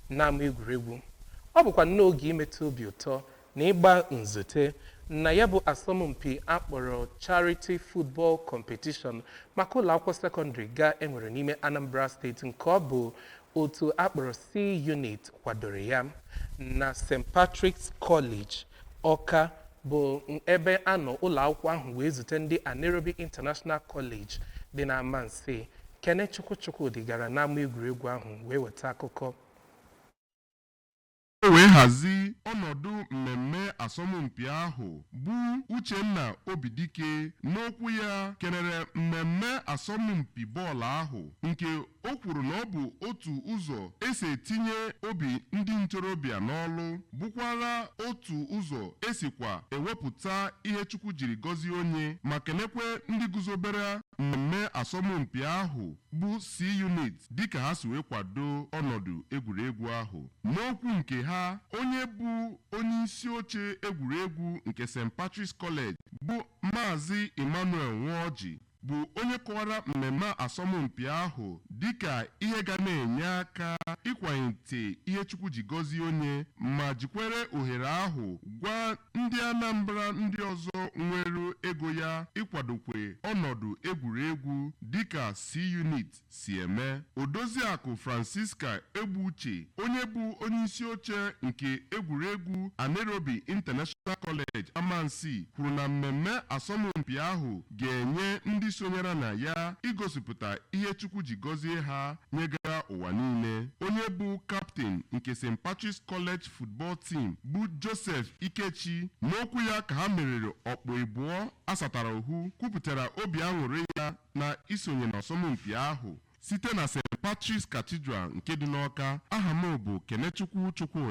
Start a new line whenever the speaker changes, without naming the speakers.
N'ama egwuregwu, ọ bụkwa nnọọ oge imetụ obi ụtọ na ịgba nzute na ya bụ asọmpi akpọrọ Charity Football Competition maka ụlọ akwụkwọ sekọndịrị ga enwere n'ime Anambra Steeti, nke ọ bụ otu akpọrọ C Unit kwadoro ya na St. Patrick's College, Ọka, bụ ebe a nọ ụlọ akwụkwọ ahụ wee zute ndị Anerobi International College dị na Amansi. Kenechukwu Chukwudị gara n'ama egwuregwu ahụ wee weta akụkọ.
Wee hazi ọnọdụ mmemme asọmpi ahụ bụ Uchenna Obidike, n'okwu ya kelere mmemme asọmpi bọọlụ ahụ, nke o kwuru na ọ bụ otu ụzọ esi etinye obi ndị ntorobịa n'ọlụ, bụkwara otu ụzọ esikwa ewepụta ihe Chukwu jiri gọzie onye, ma kelekwe ndị guzobere mmemme asọmpi ahụ bụ C-Unit dịka ha si wee kwado ọnọdụ egwuregwu ahụ. N'okwu nke ha, onye bụ onye isi oche egwuregwu nke St. Patrick's College, bụ Maazị Emmanuel Nwoji, bụ onye kọwara mmemme asọmpi ahụ dịka ihe ga na-enye aka ịkwalite ihe Chukwu ji gọzie onye, ma jikwere ohere ahụ gwa ndị Anambra ndị ọzọ nwere ego ya ịkwadokwe ọnọdụ egwuregwu dịka C-Unit si eme. Odoziakụ Francisca Egbuche, onye bụ onye isi oche nke egwuregwu Anerobi International College Amansi, kwuru na mmemme asọmpi ahụ ga-enye ndị sonyere na ya igosipụta ihe Chukwu ji gọzie ha nyegara ụwa niile. Onye bụ kaptịn nke St. Patrick's College football team, bụ Joseph Ikechi, n'okwu ya ka ha meriri ọkpụ ịbụọ asatara ohu, kwupụtara obi aṅụrị ya na isonye na asọmpi ahụ. Site na St. Patrick's Cathedral nke dị n'Ọka, aha m bụ Kenechukwu Chukwudị.